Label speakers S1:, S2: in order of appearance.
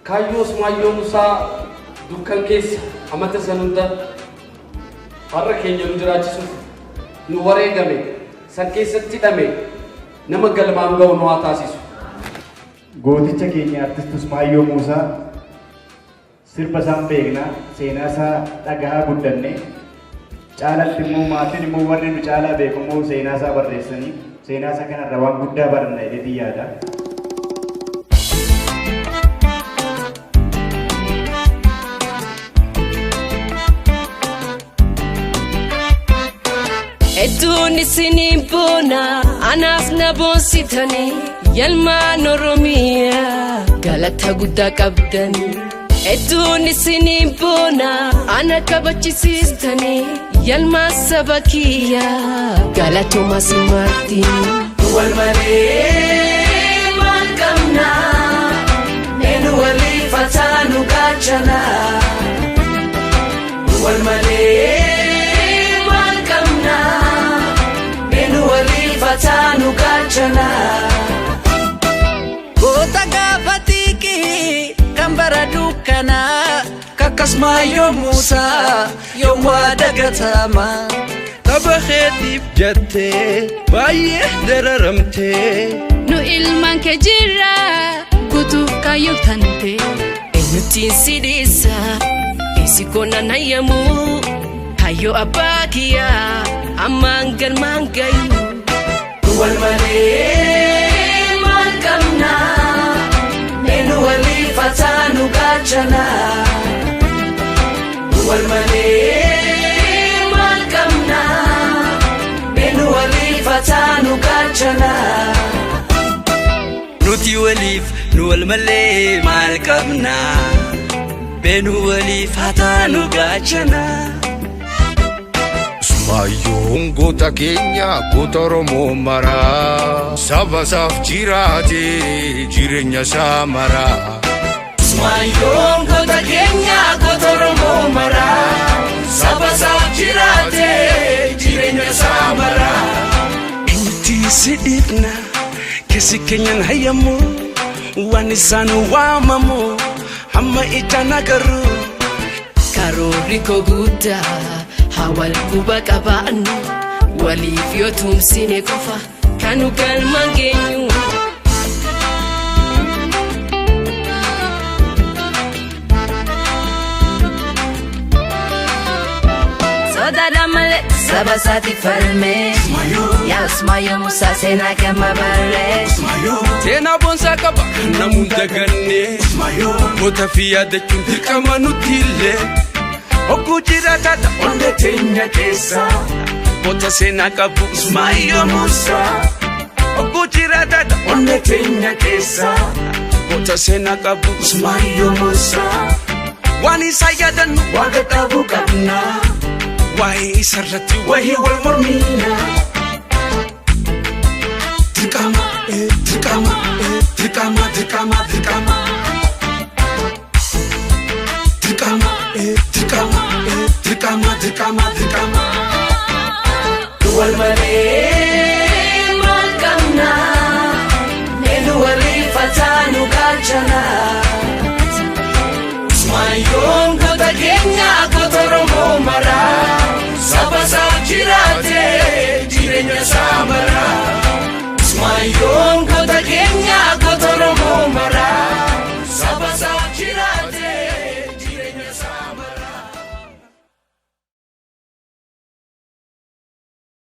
S1: Kaayyoo Usmaayyoo Musaa dukkan keessa amata san hunda har'a keenya nu jiraachisuuf nu wareegame san keessatti hidhame nama galmaan ga'u nu haa taasisu.
S2: Gooticha keenya Artist Usmaayyoo Muusaa sirba isaan beekna, seenaa isaa dhagahaa guddanne, caalatti immoo maatiin immoo warri nu caalaa beeku immoo seenaa isaa barreessanii seenaa isaa kanarraa waan guddaa baranna jedheetiin yaada.
S3: Hedduun isiniin boona, anaaf na boonsitanii, yalmaan Oromiyaa galata guddaa qabdanii. Hedduun isiniin boona, ana kabachisiistanii, yalmaan saba kiyyaa galatoomaa simaatti.
S4: Wal malee maal qabna? Eenyu waliif haa taanu gaachana? Wal malee maal qabna? Eenyu waliif haa taanu gaachana?
S5: Goota gaafa xiiqii kan bara dukkanaa kakkasmaayyoo Muusaa yoom waa dagatama.
S6: Tapha keetiif jettee baay'ee dararamtee.
S3: Nu ilmaan kee jirra kutuuf kaayyoof tante. Eenyuttiin si dhiisa keessi koo nan hayyamu kaayyoo abbaa kiyyaa ammaan galmaan gayu.
S4: Wal malee maal qabna? Eenyu waliif haa taanu gaachana? Wal malee maal qabna? Eenyu waliif haa taanu gaachana?
S6: Nuti waliif nu wal malee maal qabna? Beenu waliif haa taanu gaachana.
S7: Usmaayyoon goota keenya, goota Oromoo maraa, saba isaaf jiraate jireenya isaa maraa.
S4: Usmaayyoon goota keenya, goota Oromoo maraa, saba isaaf jiraate jireenya isaa maraa.
S6: Eenyutti si dhiifna? Keessi keenyan hayyamu waan isaan waamamu hamma ijaan agarru.
S3: Karoorri koo guddaa haa wal quba qabaannu, waliif yoo tumsine qofa kan nu galmaan geenyu.
S8: Sodaadhaan malee saba isaatti falmee. Yaa Usmaayyoo Musaa seenaa gama barree.
S6: Seenaa boonsaa qaba kan namuun daganne, goota fi yaadachuun dirqama nutti illee. Hogguu jiraataadha onnee teenya keessa, goota seenaa qabu Usmaayyoo Muusaa. Hogguu jiraataadha onnee teenya keessa, goota seenaa qabu Usmaayyoo Muusaa. Waan isaa yaadannu waaqa dhabuu qabna. Waa'ee isarratti wahii wal mormina. Dirqama, dirqama, dirqama, dirqama, dirqama. Dirqama, dirqama, dirqama, dirqama, dirqama.
S4: Wal malee maal qabna? Eenyu waliif haa taanu gaachana? Usmaayyoon goota keenya, goota Oromoo maraa, saba isaaf jiraate jireenya isaa maraa. Usmaayyoo.